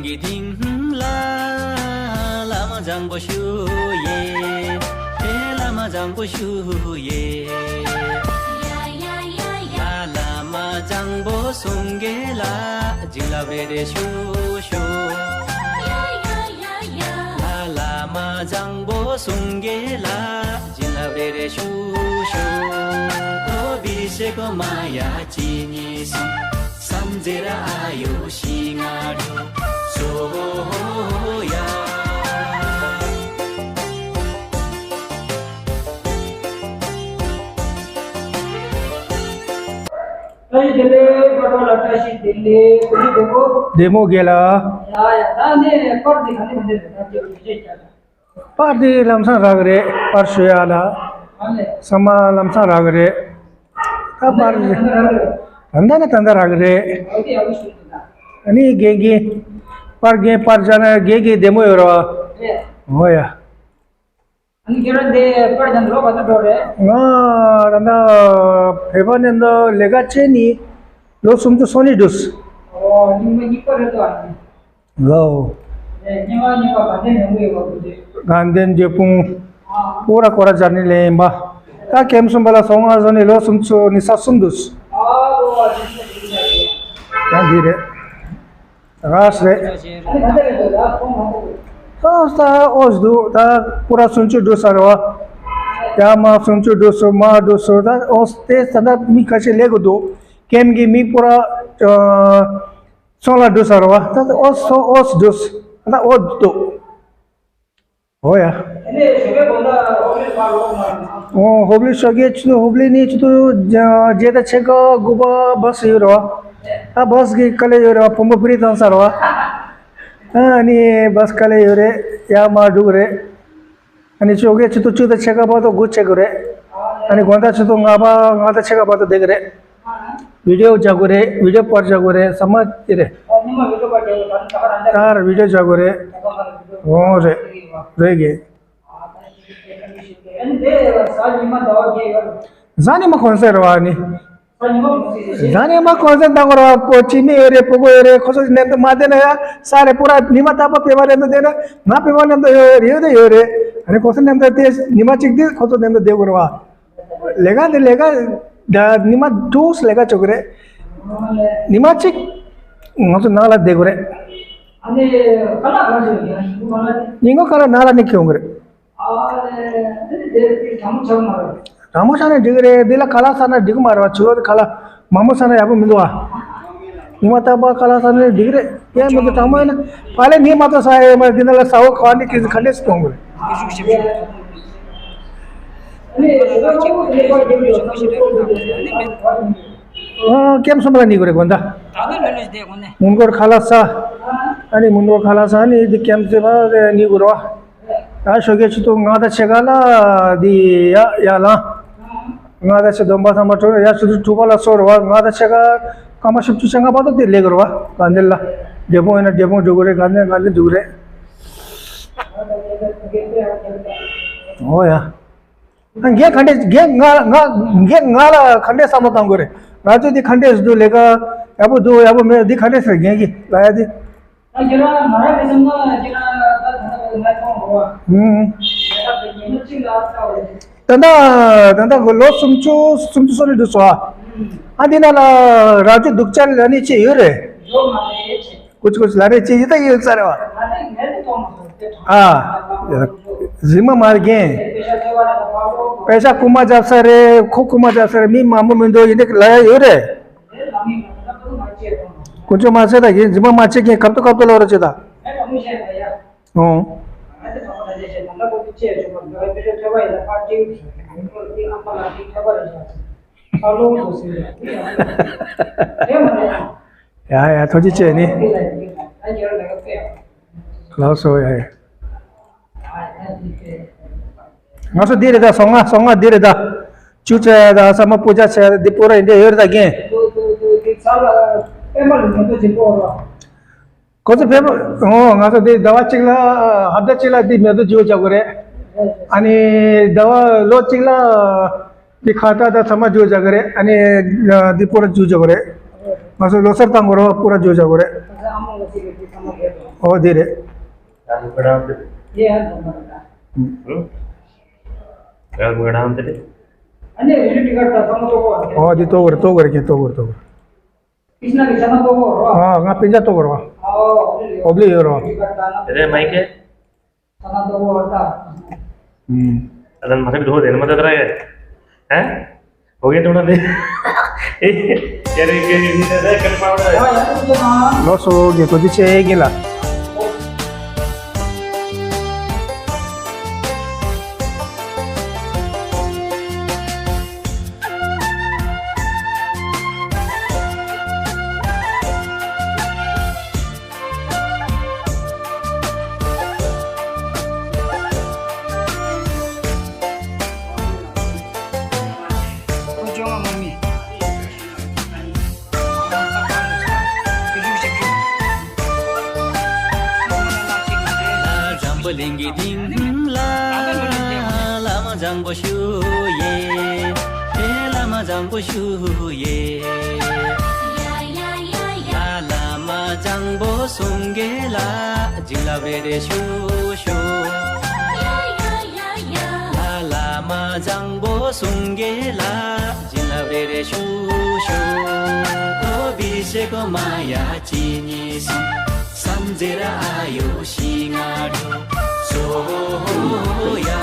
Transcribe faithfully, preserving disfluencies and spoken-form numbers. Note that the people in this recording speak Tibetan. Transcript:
གི་སྟེང་ལ་བླ་མ་བཟང་པོ་ཞུ་ཡེ། ཨེ་བླ་མ་བཟང་པོ་ཞུ་ཡེ། ལ་བླ་མ་བཟང་པོ་གསུང་གེ་ལ་བྱིན་རླབས་རེ་རེ་ཞུ་ཞུ། ལ་བླ་མ་བཟང་པོ་གསུང་གེ་ལ་བྱིན་རླབས་རེ་རེ་ཞུ་ཞུ། ཨོ་བི་ཤེ་ཀོ་མ་ཡ་ཅི་ཉི་སུ། སམ་ཛེ་ར་ཨ་ཡོ་ཤི་ང་རུ། སོ་ཡ། བཀྲ་ཤིས་བདེ་ལེགས། བཀྲ་ཤིས་བདེ་ལེགས། བཀྲ་ཤིས་བདེ་ལེགས། བདེ་མོ་དགེ་ལ། ཡ་ཡ། ད་ནི་པར་འདི་ག་ནས་ག་ནས་རེད། ད་ཅིག་བཤད་བྱ། པར་འདི་ལམ་སང་རག་གི་རེད། པར་ཞུ་ཡ་ལ། ཨ་ནི། ས་མ་ལམ་སང་རག་གི་རེད། ད་པར་ད་ལྟ་ནས་ད་ལྟ་རག་གི་རེད། ཨ་ནི་རྒན་གྱིས་པར་རྒན་པར་བྱ་ན་རྒན་གྱིས་བདེ་མོ་ཡོད་རེད་བ། རེད། འོ་ཡ། ཨ་ནི་ཁྱེད་རང་འདི་པར་བྱ་ན་ལོ་ག་ཚོད་འགྲོ་རེད། ང་ད་ལྟ་བོད་པ་ནས་ད་ལས་ཀ་བྱས་ནས་ལོ་སུམ་ཅུ་སོ་གཉིས་འགྲོ། ཨོ། རྙིང་མ་གཉིས་པ་རེད་དོ། ཨ་ནི། ལའོ། རྙིང་མ་གཉིས་པ་དགའ་ལྡན་ལྗོན་པོ་ཡོད་པ་དེ། དགའ་ལྡན་ལྗོན་པོ། ཨ། པོ་ར་ཀོ་ར་སྦྱར་ནས་ལེན་པ། ད་ཀེམ་གསུམ་པ་ལ་སོང་ང་བཟོ་ནས་ལོ་སུམ་ཅུ་ནས་ས་གསུམ་འདུག་ཨ། ཨོ། ཡང་འདི་རེད། ར་སེ། ཨོ་ས་ཨོ་འདུག་ད་པོ་ར་སུམ་ཅུ་འགྲོ་ས་རེད་བ། ཡ་མ་སུམ་ཅུ་འགྲོ་སོ་མ་འགྲོ་སོ་ད་ཨོ་དེ་ད་ད་མི་ཁ་ཤས་ལས་གོ་འདུག་ཀེམ་གྱི་མི་པོ་ར། སོང་ལ་འགྲོ་ས་རེད་བ། ད་ཨོ་སོ་ཨོ་སི་འགྲོ་ས་ད་ཨོ་འདུག་ཨོ་ཡ། ཨོ་ཧོབ་ལི་ཤོག་གེ་ཆུ་ཧོབ་ལི་ནི་ཆུ་ཏུ་རྗེ་ད་ཆེ་ཀ་དགུ་པ་བ་སི་ཡོད་རེད་བ། ད་བ་སི་གི་ཀ་ལེ་ཡོད་རེད་བ། བུ་མོ་པི་རི་ཐང་ས་རེད་བ། ཨ་ནི་བ་སི་ཀ་ལེ་ཡོད་རེད། ཡ་མ་འགྲོ་གི་རེད། ཨ་ནི་ཆོ་གའི་ཆུ་ཚོད་བཅུ་དང་ཕྱེད་ཀ་བར་དུ་སྒུག་བྱེད་དགོས་རེད། ཨ་ནི་དགོང་དག་ཆུ་ཚོད་ལྔ་པ་ལྔ་དང་ཕྱེད་ཀ་བར་དུ་བསྡད་ཀྱི་རེད། བི་ཌིའོ་རྒྱག་དགོས་རེད། བི་ཌིའོ་པར་རྒྱག་དགོས་རེད། ས་མ་དེ་རེད། ད་ར་བི་ཌིའོ་རྒྱག་དགོས་རེད། འོ་རེད། རེད་གི། གཟའ་ཉི་མ་གོང་ས་རེད་བ་ནི། གཟའ་ཉི་མ་གོང་ས་བཏང་དགོས་རེད་བ། ཁོ་ཅི་མི་ཡོད་རེད། ཕྲུ་གུ་ཡོད་རེད། ཁོ་ཚོ་ནན་དུ་མ་བསྡད་ན་ཡ་ས་རེད། པོ་ར་ཉི་མ་རྟག་པར་པེ་པར་ནན་དུ་བསྡད་ན་ང་པེ་པར་ནན་དུ་ཡོད་རེད། ཡོད་དེ་ཡོད་རེད། ཨ་ནི་ཁོ་ཚོ་ནན་དུ་དེ་ཉི་མ་གཅིག་དེ་ཁོ་ཚོ་ནན་དུ་བསྡད་དགོས་རེད་བ། ལས་ཀ་དེ་ལས་ཀ་ད་ཉི་མ་དྲུག་ལས་ཀ་བྱེད་དགོས་རེད། ཉི་མ་གཅིག་ང་ཚོ་ནང་ལ་བསྡད་དགོས་རེད། ཉིན་གུང་ཁ་ལག་ནང་ལ་ནི་ཁྱོང་གི་རེད། གྲང་མོ་ཆགས་ན་འགྲིག་གི་རེད། འདི་ལ་ཁ་ལག་ཟ་ན་འགྲིག་གི་མ་རེད་བ། ཆུ་ལོག་དེ་ཁ་ལག་མང་པོ་ཟ་ན་ཡག་པོ་མི་འདུག་བ། ཉི་མ་རྟག་པར་ཁ་ལག་ཟ་ན་འགྲིག་གི་རེད། ཡང་མི་འདུག་གྲང་མོ་ཡིན་ན་ཕ་ལེ་མི་མ་གཏོགས་ཟ་ཡ་ཡོད་མ་རེད། འདི་ནང་ལ་ཟ་འོ་ཁ་བ་འདི་ཁི་ཁ་ལེ་སི་གཏོང་གི་རེད། ཨ་ཀེམ་གསུམ་པ་ལ་ནི་དགོས་རེད་དགོན་ད། མུན་སྐོར་ཁ་ལག་ཟ། ཨ་ནི་མུན་སྐོར་ཁ་ལག་ཟ་ནི་འདི་ཀེམ་གསུམ་པ་ནི་དགོས་རེད་བ། ད་ཞོགས་ཀས་ཆུ་ཚོད་ལྔ་དང་ཕྱེད་ཀ་ལ་འདི་ཡ་ཡ་ལ། ལྔ་དང་ཕྱེད་སྡོམ་པ་ཚང་མ་གྲོལ་ཡ་ཆུ་ཚོད་དྲུག་པ་ལ་སོ་རེད་བ། ལྔ་དང་ཕྱེད་ཀ་སྐར་མ་བཞི་བཅུ་ཞེ་ལྔ་བར་དུ་དེ་ལས་དགོས་རེད་བ། དགའ་ལྡན་ལ་འབྲས་སྤུངས་ཡིན་ན་འབྲས་སྤུངས་འགྲོ་དགོས་རེད། དགའ་ལྡན་དགའ་ལྡན་འགྲོ་དགོས་རེད། འོ་ཡ། ངས་ག་འདྲས་ངས་ང་ང་ངས་ང་ལ་ག་འདྲས་བསམ་བློ་གཏོང་དགོས་རེད། ང་ཚོས་འདི་ག་འདྲས་འདུག་ལས་ཀ་ཡག་པོ་འདུག་ཡག་པོ་མེད་འདི་ག་འདྲས་ཟེར་རྒན་གྱིས་ལབ་ཡ་འདི། ད་ཁྱེད་རང་ང་རང་གི་སེམས་ནང་ཁྱེད་རང་ད་ད་ལྟ་ང་མཐོང་རོགས། ཧུམ། ད་ལྟ་ཉི་མ་གཅིག་ལ་ལྟ་བ་རེད། ད་ལྟ་ད་ལྟ་ལོ་སུམ་ཅུ་སུམ་ཅུ་སོ་གཉིས་འདུག་སོ། ཨ་འདི་ནང་ལ་རང་ཚོའི་སྡུག་ཅག་ལ་ནི་ཅི་ཡོད་རེད། ཡོད་མ་རེད་ཅེས། ཀུ་ཅི་ཀུ་ཅི་ལ་རེ་ཅི་ཡི་ད་ཡོད་ས་རེད་བ། ཨ། རྫི་མ་མ་རྒན། པེ་ཤ་རྐུ་མ་རྒྱབ་ས་རེད། ཁོ་རྐུ་མ་རྒྱབ་ས་རེད། མི་མང་པོ་མི་འདུག་ཡིན་ནའི་ལ་ཡ་ཡོད་རེད། ཀུ་ཅོ་མ་ཚད་ད་ཡིན་རྫི་མ་མ་བྱེད་མཁན་སྐབས་ཐོག་སྐབས་ཐོག་ལ་རོ་བྱེད་ད། ཨོ། ཡ་ཡ་ཐུགས་རྗེ་ཆེ་ནི། ལགས་སོ་ཡ་ཡ། ང་ཚོ་འདི་རེད་ད། སོ་ལྔ་སོ་ལྔ་འདི་རེད་ད། ཆུ་ཚོད་ད་ས་མ་པུ་ཇ་ཆེ་འདི་པུ་ར་འདི་ཡོད་རེད་ད་རྒན། ཁོ་ཚོ་ཕེབས་ཨོ་ང་ཚོ་འདི་ཟླ་བ་གཅིག་ལ་ཧབ་ཏ་གཅིག་ལ་འདི་མེ་ཏོག་བརྗེ་པོ་བྱ་དགོས་རེད། ཨ་ནི་ཟླ་བ་ལོ་གཅིག་ལ། འདི་ཁ་ཏ་ད་ཚང་མ་བརྗེ་པོ་བྱ་དགོས་རེད། ཨ་ནི་འདི་པུ་ར་བརྗེ་པོ་བྱ་དགོས་རེད། ང་ཚོ་ལོ་གསར་བཏང་དགོས་རེད་པུ་ར་བརྗེ་པོ་བྱ་དགོས་རེད། ཨོ་དེ་རེད། ཨ་ཡ་ལ་མི་རང་དེ། ཨ་ཡ་ལ་མི་རང་དེ། ཨོ་དེ་ལྟོ་གོ་རེད། ལྟོ་གོ་རེད། ཁྱེད་ལྟོ་གོ་རེད། ལྟོ་གོ་རེད། ཨ་ང་སྤུན་ཀྱག་ལྟོ་གོ་རེད་པ། ཨོ་བློ་ཡོད་རེད་པ། དེ་རེད་མ་ཡིན་ཀྱེ། ཨ་ད་མ་ཐེབས་དོ་དེ་ནི་མ་ད་དྲ་ཡ། ཨ། ཨོ་ཀེ་དོ་ན་དེ། ཨེ། ཡ་རེ་ཀེ་ནི་དེ་ཀ་ནི་མ་བ་ད། ལོ་སོ་གི་དོ་དེ་ཆེ་གི་ལ། འཛམ་བུ་གླིང་གི་སྟེང་ལ་བླ་མ་བཟང་པོ་ཞུ་ཡེ། ཨེ་བླ་མ་བཟང་པོ་ཞུ་ཡེ། ལ་ལ་མ་བཟང་པོ་སུང་གེ་ལ་བྱིན་རླབས་རེ་རེ་ཞུ་ཞུ། ལ་ལ་མ་བཟང་པོ་སུང་གེ་ལ་བྱིན་རླབས་རེ་རེ་ཞུ་ཞུ། ཨོ་བི་ཤེ་ཀོ་མ་ཡ་ཅི་ཉི་སུ། སམ་ཛེ་ར་ཨ་ཡོ་ཤི་ང་རུ། སོ་ཧོ་ཧོ་ཡ་